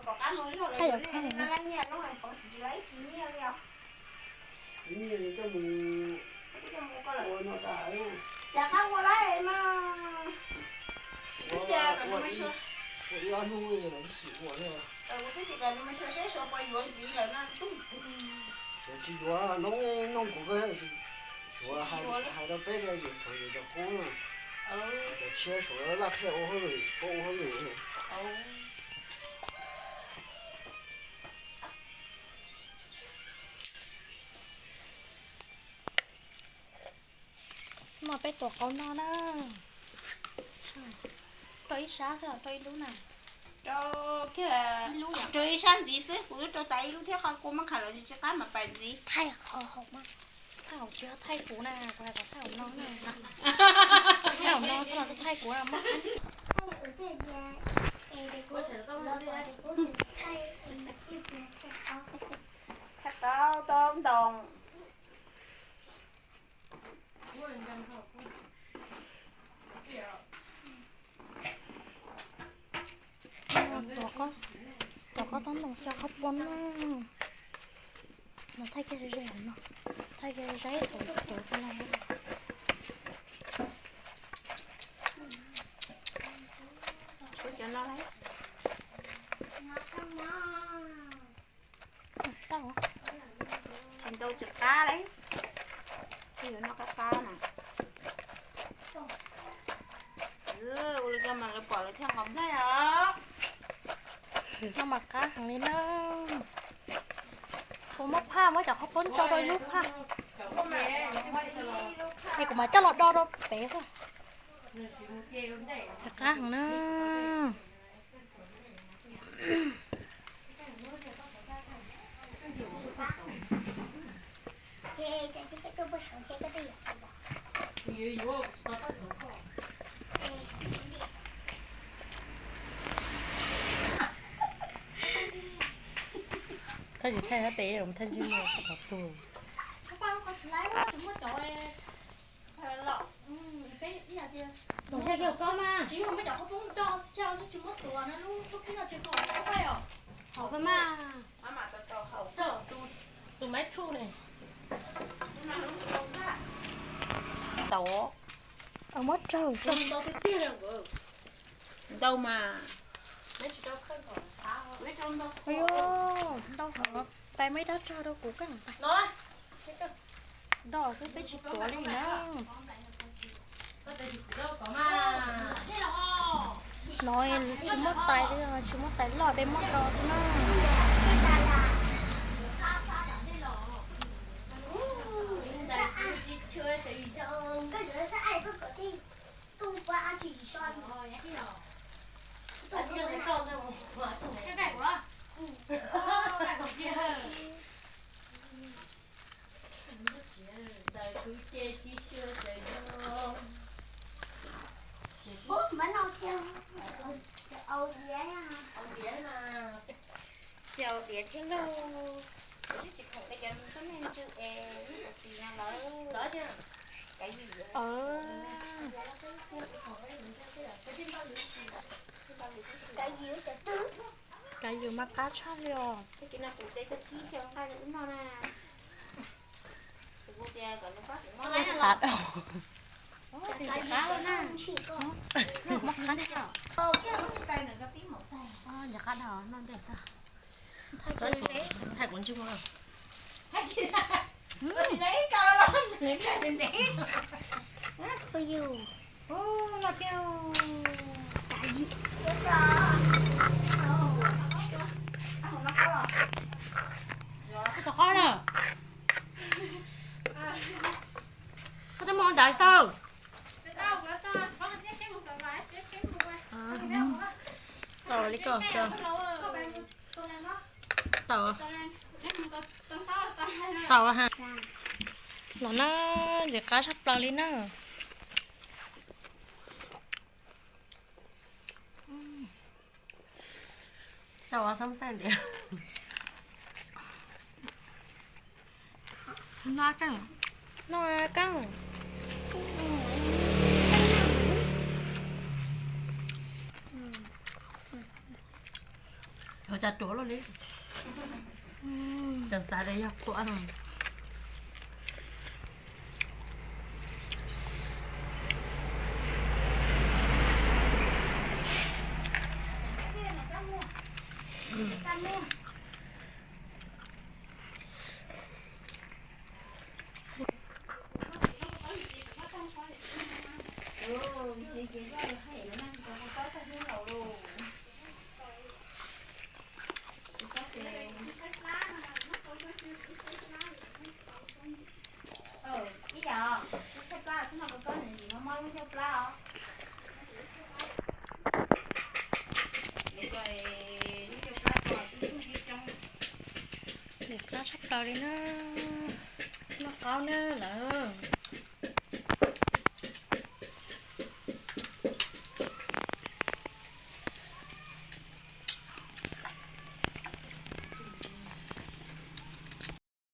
Thaij yuav khav. Nyiaj li coj mus ua no tas. Cas qab ua lawm mas. Ua ib ob hnub lawm sim ua thiab. Kuv twb tias kom nws mus xyuas saib suav puas yuav ntxiv lawm no. Suav tsis yuav, noob noog kuv kawg. Suav hais rau peb tias yus txhob yuav cov qub na. Cov tshiab suav laj qhia ua hauj lwm, tsis paub ua hauj lwm. Mas peb tuav qau noj na. Rau ib sab xwb, rau ib lub na. Rau ib sab ntxiv xwb, kuv rau tas ib lub thiab, qhov kua muab qhais los tsis qab mas pais ntxiv. Thaij qhov hauv mas. Thaij hauv tsis yog thaij kuv na, kuv hais kom thaij hauv no na. Thaij hauv no txhob los thaij kuv na mas. Thaij taub taub ntoo. Tuav qab taub ntoo xyaw qhaub poob na. No thaij kiag ze ze hauv no, thaij kiag ze ze thaum tuav tau no. Tsis ntau tsis qab li, yuav noj qab qab na. Ua li ko mas lawv pom lawv thiaj nqos nplej os. No mas qab heev li na. Kuv muab phaj, muab cov qhaub poob tso rau ib lub phaj. Es kuv mam coj los do rau pem xwb. Qab heev na. Thaij tsis thaij hab tes, thaij ntsej muag qhov tuag. Tau, muab raug xwb. Ntau mas. Ntau hov, pais muab ib rab raug rau kuv koj. Do xwb peb tsis tuav li na. No tsis muaj tais li, tsis muaj tais loj peb muab do xwb na. Xyaw diav thiab lauj, kuv twb tsis khoom li cov tub me ntsw es ib puas xis no lawm. Kav yws mas qab tshaj li os. Xav dhau. Nws qab dhau no ntes xwb. Thaij kuv ntsej muag. Tom qab na. Koj twb mus ntawd tau. Tau li ko. Tau. Tau ha. Los na, ntxim qab tshaj plaws li na. Tau xab tais ntiav. No koj. No koj. Ua cas ruam luaj li. Tseem xav tias yog qhuav no. Ntxim qab tshaj plaws li na. Noj qaub na lawm.